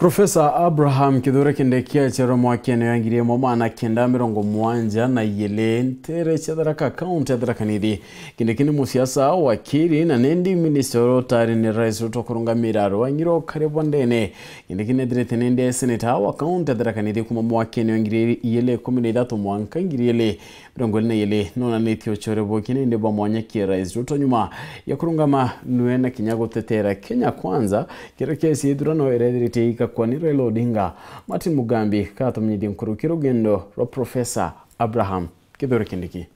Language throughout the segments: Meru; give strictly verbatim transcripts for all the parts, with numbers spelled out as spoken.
Profesa Abraham Kithure Kindiki aciarwa mwakene wa ngiri imwe magana kenda mirongo mugwanja na iiri, ntere cia Tharaka, kaunti ya Tharaka Nithi. Kindiki ni musiasa, wakiri, na nindi minister wa utari ni Rais Ruto kurungamira rwangi rwa ukari bwa ndene. Kindiki nethirite nindi e seneta wa kaunti ya Tharaka Nithi kuma mwakene wa ngiri iiri ikumi na ithatu mwanka ngiri iiri mirongo iiri na iiri, nonanitie ucore bwa kinene bwa mwanya kia Rais Ruto nyuma ya kurungama nwe na kinya gutetera Kenya Kwanza, kiria kiesi ithurano irethirite igakwa ni Raila Odinga. Martin Mugambi katumenyithie nkuruki rugendo rwa Profesa Abraham Kithure Kindiki.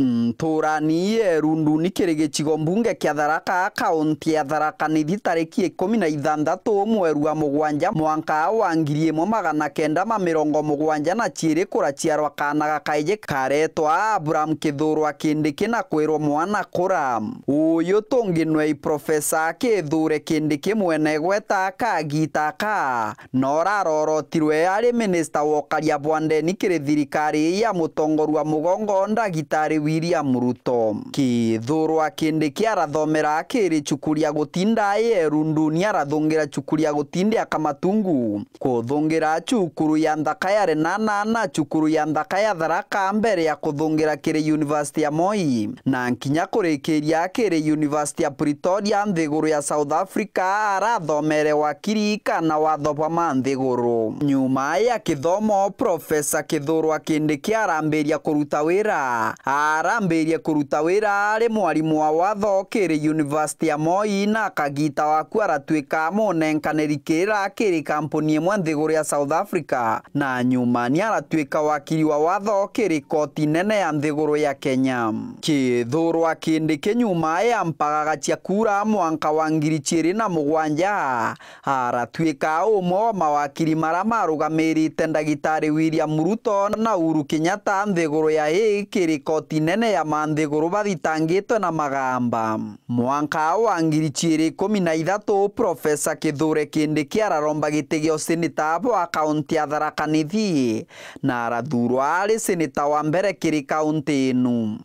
Nturani ye Runduni kiri gicigo mbunge kia Tharaka, kaunti ya Tharaka Nithi, tariki ikumi na ithanthatu mweri wa mugwanja mwanka wa ngiri imwe magana kenda ma mirongo mugwanja na ciiri kuraciarwa kaana gakaiji karetwa Abraham Kithurwa Kindiki na kwirwa mwana kura. Uyu tungi nwe i Profesa Kithure Kindiki mwene gweta kagita ka na urarorotirwe ari minista wa ukaria bwa ndeni kiri thirikari ya mutongoria wa mugongo Ndagitari William Ruto. Kithurwa Kindiki arathomera kiri cukuru ya gutinda ye Runduni, arathungira cukuru ya gutinda ya Kamatungu, kuthungira cukuru ya nthaka ya Renana na cukuru ya nthaka ya Tharaka mbere ya kuthungira kiri University ya Moi, na nkinya kurikiria kiri University ya Pretoria nthiguru ya South Africa arathomere wakiri kana watho bwa manthiguru. Nyuma ya kithomo, Profesa Kithurwa Kindiki arambiria kuruta wira. Arambirie kuruta wira ari mwarimu wa watho kiri University ya Moi, na kagita waku aratuika munenkaniri kira kiri kampuni imwe nthiguru ya South Africa, na nyuma ni aratuika wakiri wa watho kiri koti nene ya nthiguru ya Kenya. Kithurwa Kindiki nyuma ya mpagaga cia kura mwanka wa ngiri ciiri na mugwanja, aratuika umwe wa mawakiri mara marugamirite Ndagitari William Ruto na Uhuru Kenyatta nthiguru ya ii kiri koti nene ya manthiguru bathitangitwe na magamba. Mwanka wa ngiri ciiri ikumi na ithatu, Profesa Kithure Kindiki araromba giti gia useneta bwa kaunti ya Tharaka Nithi, na arathurwa ari seneta wa mbere kiri kaunti inu.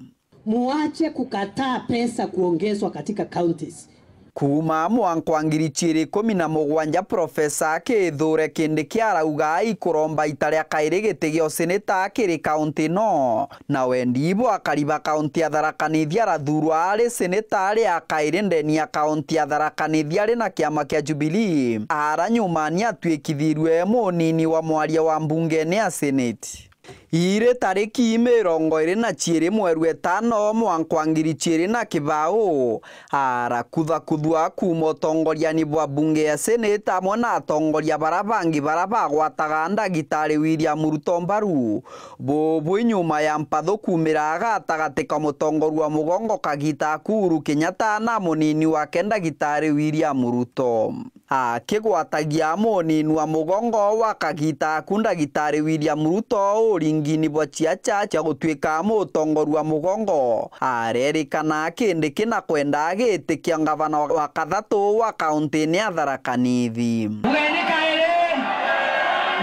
Muache kukataa pesa kuongezwa katika counties. Kuuma mwanka wa ngiri ciiri ikumi na mugwanja, Profesa Kithure Kindiki arauga ikuromba ita ria kairi giti gia useneta kiri kaunti ino, na wendi bwa akari ba kaunti ya Tharaka Nithi arathurwa ari seneta ria kairi ndeni ya kaunti ya Tharaka Nithi ari na kiama kia Jubilee, ara nyuma ni atuikithirue munini wa mwaria wa mbungene ya Senate. Iri tariki mirongo iri na ciiri mweri wa itano mwanka wa ngiri ciiri na kibao, arakuthakuthua kuuma utongoriani bwa mbunge ya Senate amwe na atongoria bara bangi bara bagwataga Ndagitari William Ruto mbaru. Bubu nyuma ya mpathu kuumira gatagati ka mutongoria wa mugongo kagita aku Uhuru Kenyatta na munini wake Ndagitari William Ruto. Akigwatagia munini wa mugongo wa kagita aku Ndagitari William Ruto uringini bwa ciaca cia gutuika mutongoria wa mugongo, arerikana Kindiki na kwenda giti kia ngavana wa, wa kathatu wa kauntini ya Tharaka Nithi. Mugeni kairi!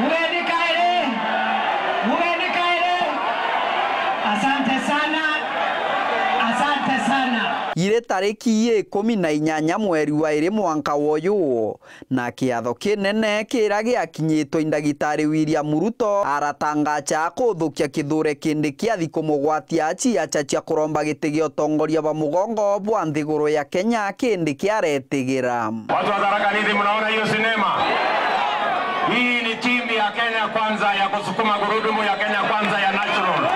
Mugeni kairi! Mugeni kairi! Asante sana. Asante sana. Iri tariki ikumi na inyanya mweri wa iri mwanka woyu, na kiatho kinene kiria giakinyitwe i Ndagitari William Ruto aratangacha kuthukia Kithure Kindiki athi kumugwatia ciaca cia kuromba giti gia utongoria bwa mugongo bwa nthiguru ya Kenya, Kindiki aretigira. Watu wa Tharaka Nithi, mnaona hiyo sinema? Hii ni timu ya Kenya Kwanza ya kusukuma gurudumu ya Kenya Kwanza ya National.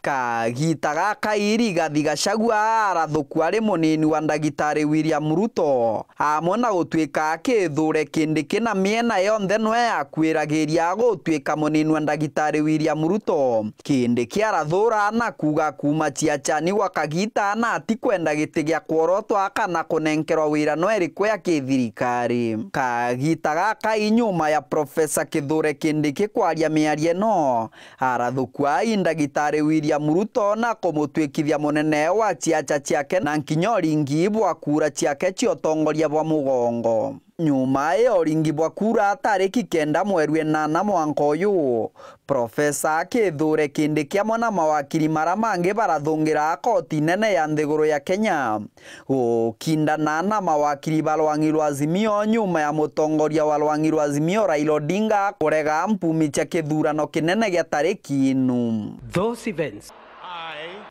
Kagita gaka iri Rigathi Gachagua arathukua ari munini wa Ndagitari William Ruto. Amwe na gutuika Kithure Kindiki na miena yonthe nwe yakwiragiria gutuika munini wa Ndagitari William Ruto, Kindiki arathura na kuuga kuuma ciacani gwa kagita na atikwenda giti gia kworotwa kana kunenkerwa wira nwe iriku ya kithirikari. Kagita gaka i nyuma ya Profesa Kithure Kindiki kwaria miario ino, arathukua i Ndagitari William Ruto na kumutwikithia munene wa ciaca ciake na nkinya uringi bwa kura ciake cia utongoria bwa mugongo. Nyuma ya uringi bwa kura tariki kenda mweri enana mwanka uyu, Profesa Kithure Kindiki amwe na mawakiri mara mangi barathungira koti nene ya nthiguru ya Kenya gukindana na mawakiri ba rwang'i rwa Azimio nyuma ya mutongoria wa rwang'i rwa Azimio Raila Odinga kurega mpumi cia kithurano kinene gia tariki inu. Those events.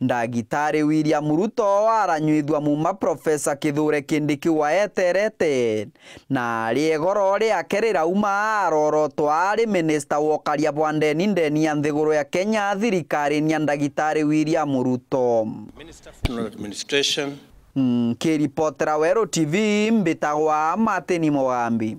Ndagitari William Ruto aranyuithua muma Profesa Kithure Kindiki waeterete, na riegoro riake rirauma arorotwa ari minista wa ukaria bwa ndeni ndeni ya nthiguru ya Kenya thirikarini ya Ndagitari William Ruto. Minister for Funeral Administration. Nkiripotera Weru T V, mbitagwa Martin Mugambi.